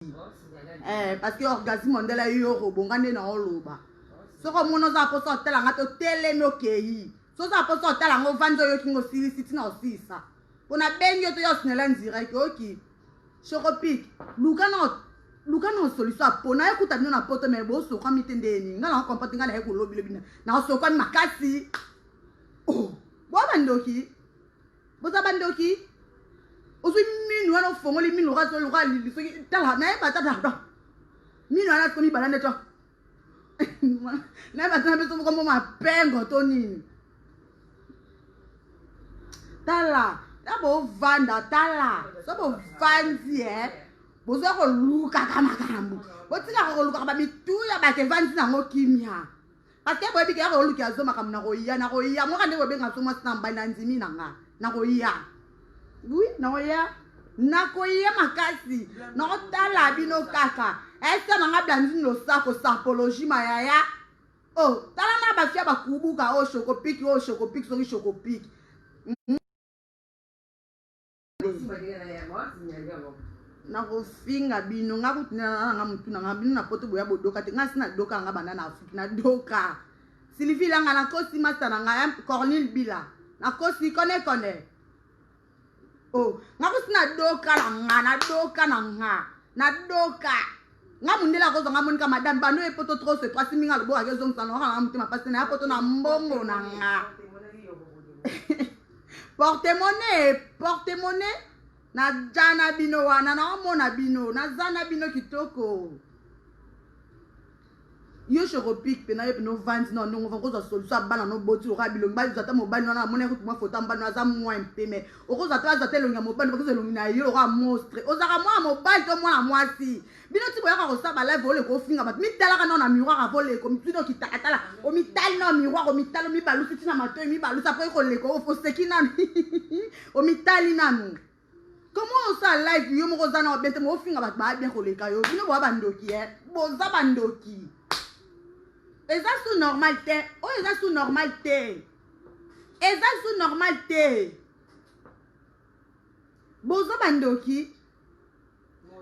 Eh, parce que orgasme ondela yo robo nga nde naoloba soki omoni oza mposa otala nga te otelemi okei so oza mposa otala yango ovandi oyoki ngo osilisi ntina osilisa mpo nabengi yo toya osinela ndirect oyoki shokopik luka na luka na solution ya po naye kuta bino na poto me bosokwami te ndeni nga na comprendre nga naye kolobilobi nasokwami makasi oh, boa bandoki boza bandoki ozwi minu wana ofongoli minu loka loka lili soki tala nayeba tata minu wana siko mibala nde to nayeba tana biso moko mo mapengo to nini tala ta bovanda tala so bovandi e eh? boza kolukaka makambo botikaka kolukaka bamituya bato evandi nango kimia Parce que boyebi ke yako oluki azo makambo na koya na koya moka nde bobenga so mwasi na mobali na ndimi na nga na koya oui na koya nakoya makasi nakotala bino kaka ese na nga blandine losako sapologie mayaya oh tala na bafia bakubuka oyo oh, shokopiki oyo oh, shokopiki soki shokopiki Nakofinga bino nga kutu na nga mutu na nga bino na poto boya bodoka te nga si na doka nga banda na Afrique na doka Sylvie Langa nakosi masta na nga Cornille Bila nakosi kone kone oh nga kusi na doka na nga na doka na nga na doka nga mundele akozwa nga monika madame bando ye poto trop c'est trop asimbi nga loboko ake ezongisa na nga motema pasi na ya poto na mbongo na nga Porte monnaie, porte monnaie. Naza na bino wana, naomona bino, naza na bino kitoko. Yo shokopik pena yo pena ovandi na ndongo ovandi kozwa solution ya bana noboti lokola bilongi bazwa ata mobali wana namoni kutu mwa foto ya mobali aza mwa mpe mais okozwa ata bazwa ata elongi ya mobali bakozwa elongi na yo lokola monstre ozalaka mwana mobali to mwana mwasi bino ti boyaka kosala ba live oleka ofinga bato mitalaka nao na miroir avo oleka omituni okitalatala omitali nao miroir omitali omibalusi ti na matoi omibalusi apres koleka oseki nanu omitali nanu comment osala live yo moko oza na obente mo ofinga bato baya bien koleka yo bino boya bandoki e boza bandoki eza su normal te oyo eza su normal te eza su normal te boza bandoki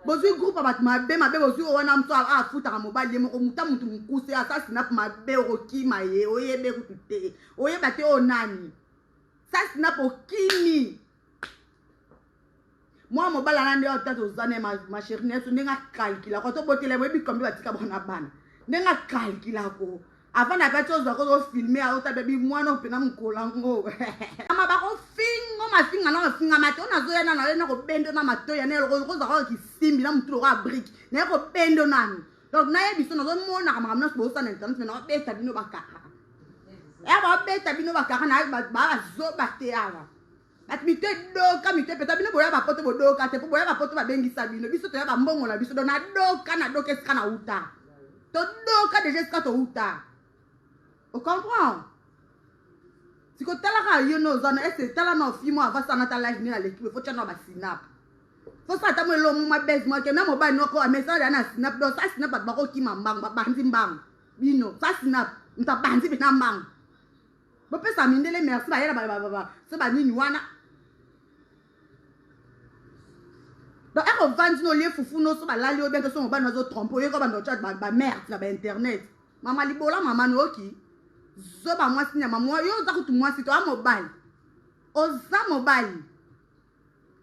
bozwi groupe ya bato mabe mabe bozwi oyo wana mosu afutaka mobali ye moko moto motu mokuse asa snap mabe okokima ye oyebe kutu te oyeba te oyo nani sa snap okimi mwa mobali ana nde tata oza na ma chérie na biso ndenge akalkilako tobotela boyebi kombi batika bana bana ndenge akalkilako avant na kati ozwa ko filme aota bebi mwana opena mokolo yango ama bakofingo mafinga na mafinga mate oyo nazoya nano aye na kobendo na matoyi ya naye okozwa kaka kisimbi na motu lokola brike naye kobendo nanu donc naye biso nazomonaka makambo nyonso bozosala na internet me naobeta bino bakara ya baobeta bino bakara na bazoba te awa bato mito edoka mito epeta bino boya bapoto bodoka te mpo boya bapoto babengisa bino biso toya bambongo na biso donc nadoka nadoka esika na uta todoka deja esika touta ocomprend siko talaka yo no oza na ese tala na ofi mwa avasa na ta live nini aleki fo tya na basinap fo sala ata mwa elongo mwa bese mwa ke na mobali noko amesala ya na sinap donc sa sinap bato bakokima mbango babandi mbango bino sa sinap moto abandi mpena mbango bopesa mindele merci bayela so banini wana donc eko ovandi no olie fufu no so balali yo bien te so mobali no azotrompe oyeko banda otya bamerde na bainternet mama libola mama noyoki zoba mwasi nyama mwa yo oza kutu mwasi to a mobali oza mobali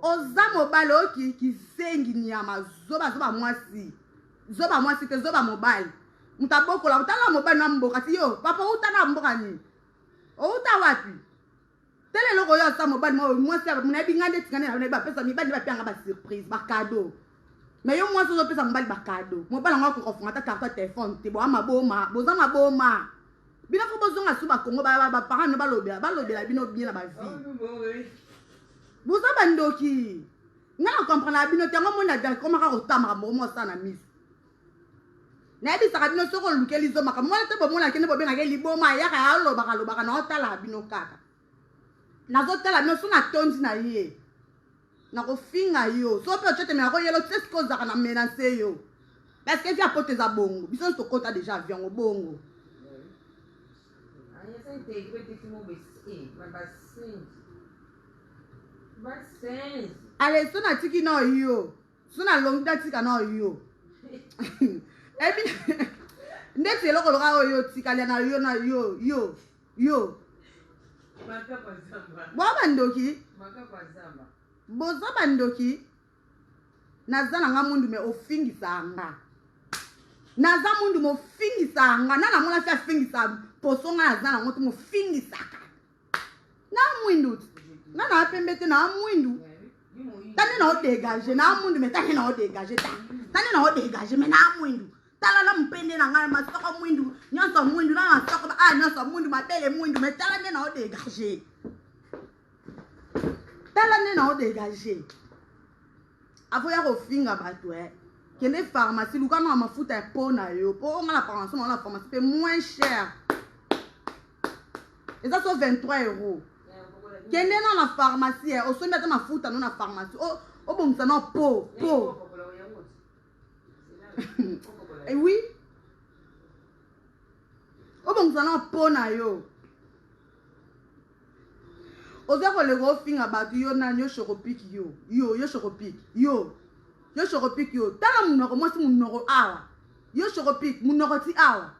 oza mobali oyoki kizengi nyama zoba zoba mwasi zoba mwasi te zoba mobali moto abokola otala mobali na mboka ti yo papa outa na mboka nini outa wapi tala eloko oyo asa mobali mwasi nayebi ngai nde tingani nayebi bapesa mibali nde bapeyanga basurprise bakado me yo mwasi ozopesa mobali bakado mobali yango akoka kofunga ata karton ya telefone te boa maboma boza maboma bino fo bozonga su bakongo baparent no balobela balobela bino bien na bavie boza bandoki nga na comprendre bino te yango moni akomaka kotamaka moko mosala na miso nayebisaka bino soki olukeli zo makambo wana te bomonaki nde bobengaki liboma ayaka alobaka alobaka na otalaka bino kaka nazotala bino so natondi na ye nakofinga yo so mpe ocotemela koyelo te sikoyo ozalaka na menase yo parce que via poto eza bongo biso nyonso tokota deja avion yango bongo ale so natiki na yo. So nalongi natika na yo ebi ndeti eloko loka oyo otikali na yo na yo yo yo boa bandoki boza bandoki naza na nga mundu me ofingisa nga naza mundu mofingisa nga na namona si afingisa poso nga naza nango te mofingisaka na mwindu nga na pembe te na mwindu tani na odegage na mwindu me tani na odegage ta tani na odegage me na mwindu tala na mpende na ngai masoko mwindu nyonso mwindu na masoko a ah, nyonso mwindu mabele mwindu me tala nde na odegage tala nde na odegage avoya kofinga bato e eh. kende pharmacie luka na mafuta ya po na yo po onga na pharmacie na pharmacie mpe moins cher eza so 23 euro kende na na pharmacie eh, osombi ata mafuta no na pharmacie obongisa na po po eh oui obongisa na po na yo oza koleka ofinga bato yo nani yo shokopiki yo yo yo shokopiki yo yo shokopiki yo tala monoko mwasi monoko awa yo shokopiki monoko ti awa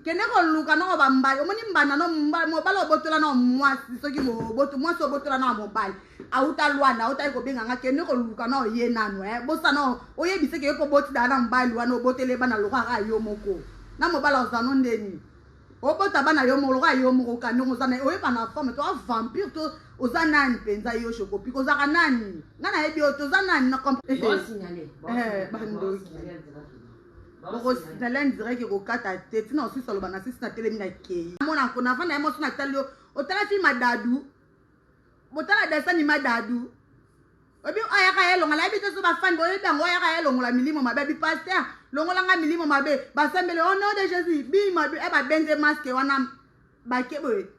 kende koluka noko bambali omoni mbanda no mobali obotola nao mwasi soki mwasi obotola nao mobali auta lwanda autaki kobenga nga kende koluka nao ye nano e eh. bosa nao oyebiseke yo mpo obotidaka na mobali wana obotele bana lokola yo moko na mobali ozala no ndeni obota bana yo moko lokola yo moko ka ndenge oza na oyeba na forme to vampire to oza nani mpenza yo shokopika ozalaka nani nga nayebi yo toza nani na eh, bandoki bokosinale ndireke kokata te ntina osusu aloba na sisi natelemi na kei monako navanda ye mwasi natali yo otala fi madadu botala desani madadu oyebi ayaka ye longola yebi te so bafani boyebi yango ayaka ye longola milimo mabe abi paster longola nga milimo mabe basambeli au nom de jésus bima e babenze maske wana bake boye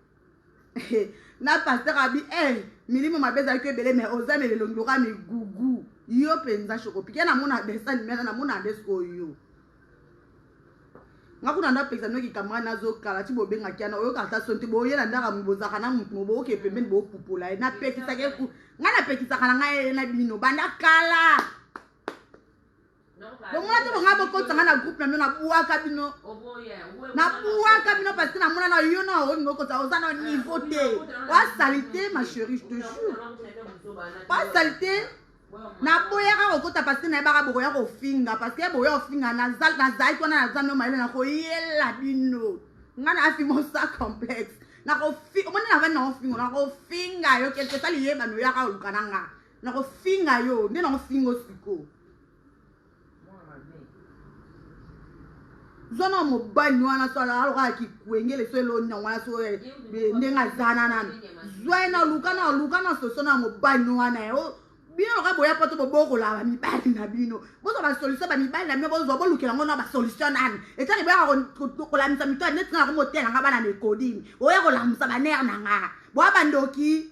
na paster abi e eh, milimo mabe ezalaki ebele mai oza mele elongi lokola migugu yo mpenza shokopike namona dessin mena namona nde sikoyo nga kuna ndapekisa noki camarade nazokala ti bobengaki yana oyoka ata soni te boyela ndaka bozalaka na motu mo booke pembeni bopupola ye napekisaka eku nga napekisaka na ngai ye na bino banda kala bomona te bonga bokotisa nga na groupe na bino nabwaka bino nabwaka bino parce que namona na yo na olingi okotisa oza na niveau te oasalite ma chérie je te jure oasalite naboyaka kokota parce que nayebaka bokoya kofinga parce que boya kofinga nazalaki wana naza no mayele nakoyela bino nga na afimosa complexe omoni navandi nakofinga nakofinga yo quelque sali yebano oyaka koluka na nga nakofinga yo nde nakofinga siko zwa na mobali wana so alokaka kikwengele so eloni yango wana so eh, eh, ndenge azana nanu zwa ye na luka na luka na soso na mobali wana eh, oh, bino loka boya poto bobokola bamibali na bino bozwa basolution bamibali na bino bozwa bolukela yango na basolution nani etali boyaka kolamisa mito neti nga nakomotela nga bana na ekodini oya kolamusa banere na nga boya bandoki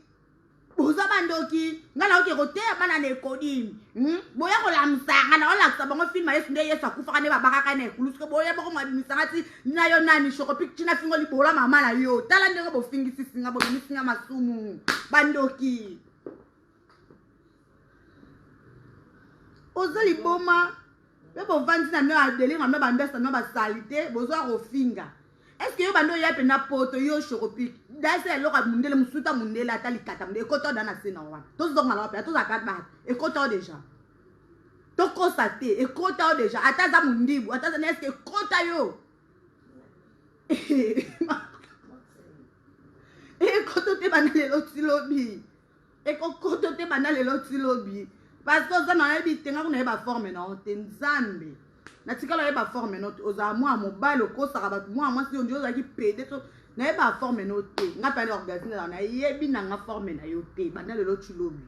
boza bandoki ngai naoke koteya bana na ekodimi hmm? boya kolamusa nga naolakisa bango filme ya yesu nde yesu akufaka nde babakaka na ekulusu ko boya boko mabimisanga ti na yo nani shokopik tina fingo libola mama na yo tala ndenge bofingisi singa bobimisi nga masumu bandoki oza liboma mpe bovandi na bino ya delire na bino bambiasa na bino basalite bozwa kofinga est ce que yo bandi oya mpenza poto yo shokopik dase eloko ya mundele mosuta mundele ata likata mundele ekota oda na se na wana tozonga na wapi tozalaka bato ekota o deja tokosa te ekota o deja ata aza mondibu ata aza na eske ekota yo ekoto te banda lelo ti lobi ekokoto te banda lelo ti lobi parce que oza na oyebi te nga kuna yeba forme na yo te nzambe natikala oyeba forme no te ozala mwana mobali okosaka bato mwana mwasi yo nde ozalaki pede so nayeba forme no te nga mpe na orgasme na nayebi na nga forme na yo te banda lelo ti lobi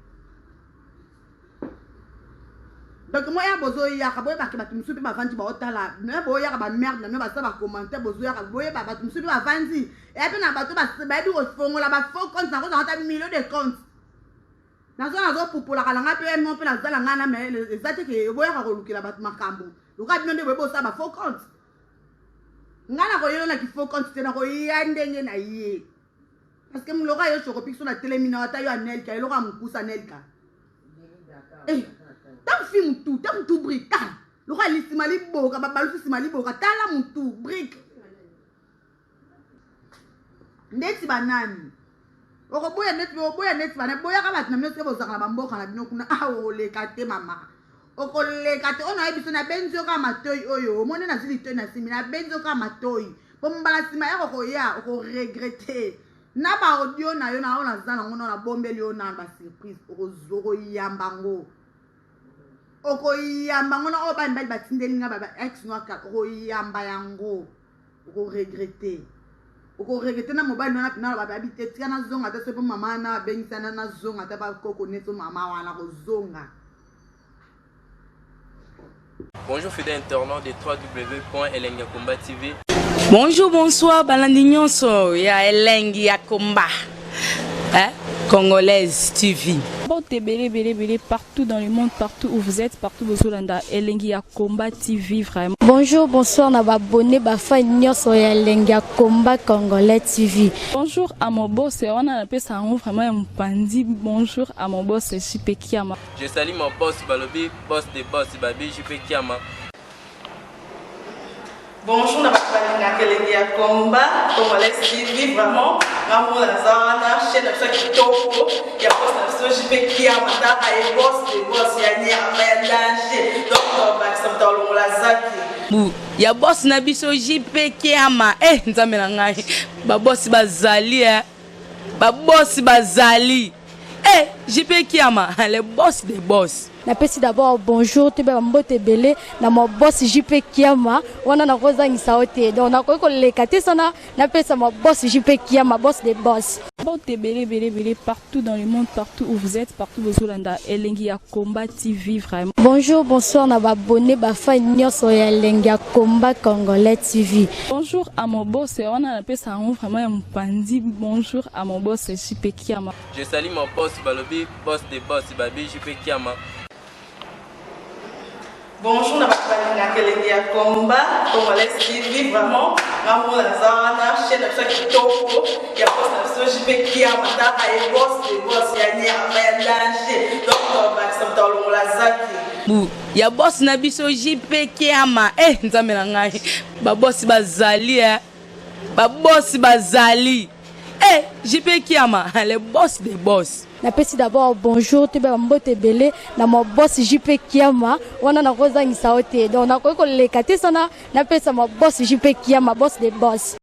donc moi ya bozoyaka boyebaka bato mosusu mpe bavandi baotala me boyaka bamerde na bino basala bacommentaire bozoyaka boyeba bato mosusu mpe bavandi eya mpe na bato bayebi kofongola bafaux compte nakozanga ata million de compte nazo nazopupolaka na ngai mpe mo mpe naza na ngai na me eza te ke boyaka kolukela bato makambo lokola bino nde boyebi osala bafaux compte ngai nakoyelo na kifaux compte te nakoya ndenge na ye parce que moloko ya yo chokopiki so natelemi na ata yo anelka eloko ya mokusa anelka. Eh, ta fi mutu, ta mutu brique, tala lokola lisima liboka, babalusi nsima liboka, tala mutu brique ndeti banani okoboya ndeti oboya ndeti bana boyaka bato na bino soki bozalaka na bamboka na bino kuna. Awa oleka te, mama, okoleka te. Oyo nayebi so, nabenzi yo kaka matoi oyo omoni, nazwi litoi na nsimi, nabenzi yo kaka matoi po mbala nsima ya kokoya okoregretter na baaudio na yo na oyo naza nango na nabombeli yo na basurprise. Okoyamba ngo, okoyamba ngo na oyo bana mibali batindeli nga ba ex noaka. Okoyamba yango, okoregretter, okoregretter na mobali wana mpena. Babi te, tika nazonga te, so mpo mama wana abengisana nazonga te, bakoko neti mama wana kozonga. Bonjour fidèles internautes de www.elengiyakomba TV. Bonjour, bonsoir, balandi nyonso ya Elengi ya Komba, hein? Congolaise TV. Mbote ebele ebele ebele partout dans le monde, partout où vous êtes, partout bozolanda Elengi ya Combat TV vraiment. Bonjour, bonsoir na babone bafan nyonso ya Elengi ya Combat Congolais TV. Bonjour à mon boss, wana napesa yango vraiment ya mopandi. Bonjour à mon boss JP Kiama. Je salue mon boss Balobi, boss de boss Babi JP Kiama. Bonjour na bato balingaka Elengi ya Combat Congolais TV. Vraiment, ngambo naza wana, chaîne na biso ya kitoko ya boss na biso JP Kiama. Taka ye, boss de boss ya nyama ya danger. Donc bakisa moto alongola zaki Bu ya boss na biso JP Kiama. Eh, nzambe na ngai, babosi bazali, eh. Babosi bazali. Eh, JP Kiama, le boss des boss. Napesi d'abord bonjour, toyeba bambote ebele na ma boss JP Kiama. Wana nakozangisa yo te, donc nakoki koleka te sana napesa ma boss JP Kiama, boss de boss. Mbote ebele ebele ebele partout dans le monde, partout où vous êtes, partout bozolanda Elengi ya Combat TV vraiment. Bonjour, bonsoir na babone bafan nyonso ya Elengi ya Combat Congolais TV. Bonjour à mon boss, wana napesa yango vraiment ya mopandi. Bonjour à mon boss JP Kiama. Je salue mon boss Balobi, boss de boss Babi JP Kiama. Bonjour na bato balingaka Elengi ya Combat Congolais TV. Vraiment, ngambo naza wana, chaîne na biso ya kitoko ya boss na biso JP Kiama. Taka ye, boss de boss ya nyama ya danger. Donc bakisa moto alongola zaki Bu ya boss na biso JP Kiama. Eh, nzambe na ngai, babosi bazali, eh. Babosi bazali. Eh, JP Kiama, le boss des boss. Napesi d'abord bonjour, toyeba bambote ebele na ma boss JP Kiama. Wana nakozangisa yo te, donc nakoki koleka te sana napesa ma boss JP Kiama, boss de boss.